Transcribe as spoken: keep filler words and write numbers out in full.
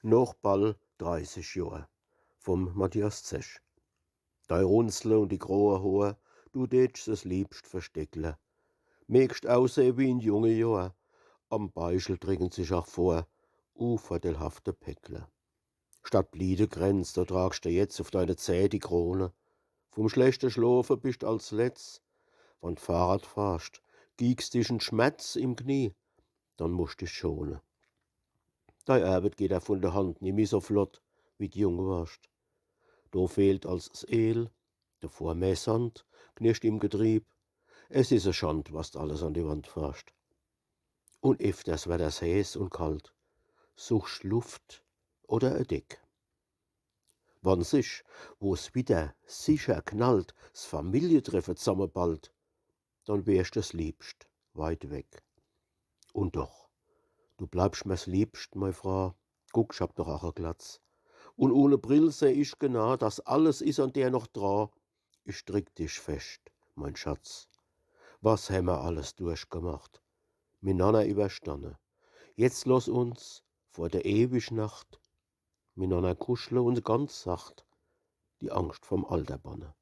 Noch ball dreißig Johr, vum Matthias Zech. Dei Runzle un die groe Hoor, du dätscht es liebscht versteckle. Mägscht ausseh wie in junge Johr, am Beichel drängen sich ach vor unvorteilhafte Päckle. Statt Bliedekränz, do tragscht de jetzt uf deine Zäh die Krone. Vum schlechte Schlofe bischt als letz, wann d' Fahrrad fahrscht, giegst dich en Schmerz im Knie, dann muscht dich schone. Dei Arbet geht der vun de Hand nimmi so flott, wie d' jung warscht. Do fehlt als s Ehl, de Vormäh Sand, knirscht im Getrieb. Es is e Schand, was d' alles an die Wand fahrscht. Un efters werd der's heeß un kalt. Suchscht Luft oder e Deck. Wann sich, wo's widder sicher knallt, s Familietreffe zammeballt, dann wärscht es liebscht weit weg. Un doch, du bleibscht mer's liebscht, mei Fraa. Guck, ich hab doch ach e Glatz. Un ohne Brill seh ich genau, dass alles is an der noch dra. Ich drick dich fescht, mein Schatz. Was hämmer alles durchgemacht, minanner iwwerstanne. Jetzt loss uns vor der ewig Nacht minanner kuschle un ganz sacht die Angscht vom Alter banne.